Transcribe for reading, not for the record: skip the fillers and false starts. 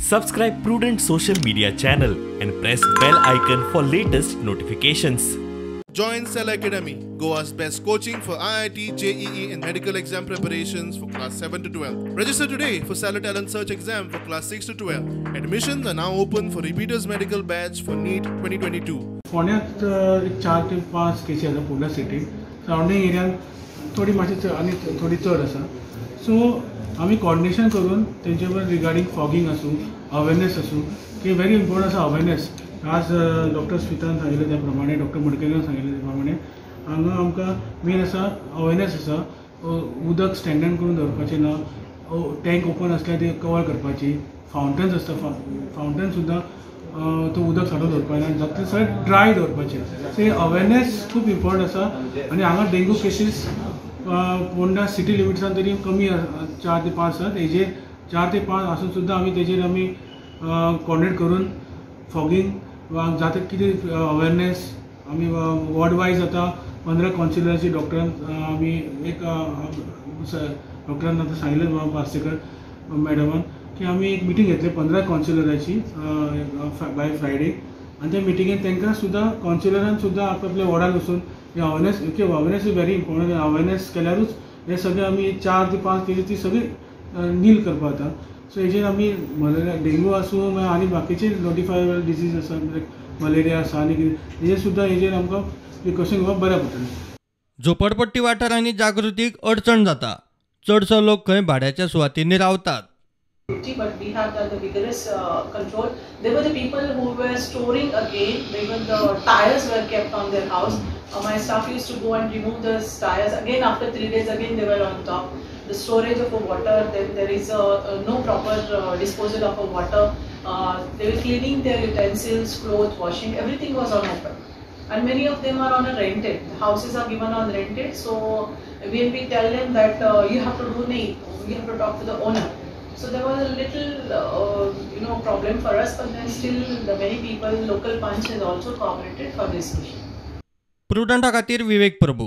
Subscribe Prudent social media channel and press bell icon for latest notifications. Join Cell Academy, Goa's best coaching for IIT, JEE and medical exam preparations for class 7 to 12. Register today for Stellar Talent Search exam for class 6 to 12. Admissions are now open for repeaters medical batch for NEET 2022. फोंड्यांत एक 4 ते 5 केसी आसा फोंड्या सिटीन, surrounding एरियान थोडी मातशी आनी थोडी चड आसा. सो आमी कॉर्डिनेशन करून तेंचे बरोबर रिगार्डींग फॉगींग आसूं, अवेरनेस आसूं, की व्हेरी इम्पॉर्टंट आसा अवेरनेस. आज डॉक्टर स्मितान सांगिल्लें त्या प्रमाणे, डॉक्टर मडकयरान सांगिल्लें त्या प्रमाणे हांगा आमकां मेन आसा अवेरनेस आसा. उदक स्टँडर्ड करून दवरपाचें ना, टँक ओपन आसल्यार ते कवर करपाची, फावंटन्स आसता, फावंटन सुद्दां तो उदक सांठोवन दवरपाचें ना, जाता सगळें ड्राय दवरपाचें. सो हे अवेरनेस खूब इम्पॉर्टंट आसा. आनी हांगा डेंगू केसीस पोंडा सिटी लिमिट्सान तरी कमी 4 ते 5 आसात. हेजेर 4 ते 5 आसून सुद्दां आमी तेजेर आमी कॉर्डिनेट करून फॉगींग वा जाता कितें अवेरनेस आमी वॉर्ड वायज आतां 15 कावन्सिलराची डॉक्टरान आमी एक डॉक्टरान आतां सांगिल्लें पार्सेकर मॅडमान की आमी एक मिटींग घेतली 15 कावन्सिलराची बाय फ्रायडे. आनी त्या मिटिंगेन तांकां सुद्दां कावन्सिलरान सुद्दां आपल्या वॉर्डान वचून हे awareness, okay, awareness is very important. Awareness केल्यारूच हे सगळे आमी 4 ते 5 केजी ती सगळी नील करपाक जाता. सो हेजेर आमी मलेरिया, डेंगू आसूं मागीर आनी बाकीचे नोटिफायबल डिजीज आसा, मलेरिया आसा आनी कितें, हेजेर सुद्दां हेजेर आमकां प्रिकॉशन घेवपाक बऱ्याक पडटलें. झोपडपट्टी वाठारांनी जागृतीक अडचण जाता. चडसो लोक खंय भाड्याच्या सुवातींनी रावतात. But we have done the vigorous control. There were the people who were storing again, even the tires were kept on their house. My staff used to go and remove the tires. Again after 3 days, again they were on top. The storage of the water, then there is no proper disposal of the water. They were cleaning their utensils, clothes, washing, everything was on open. And many of them are on a rented. The houses are given on rented. So when we tell them that you have to do nahi, you have to talk to the owner. So there was a little, problem for us, but then still the many people, local punch has also cooperated for this issue. प्रुडंटा खातीर विवेक प्रभू.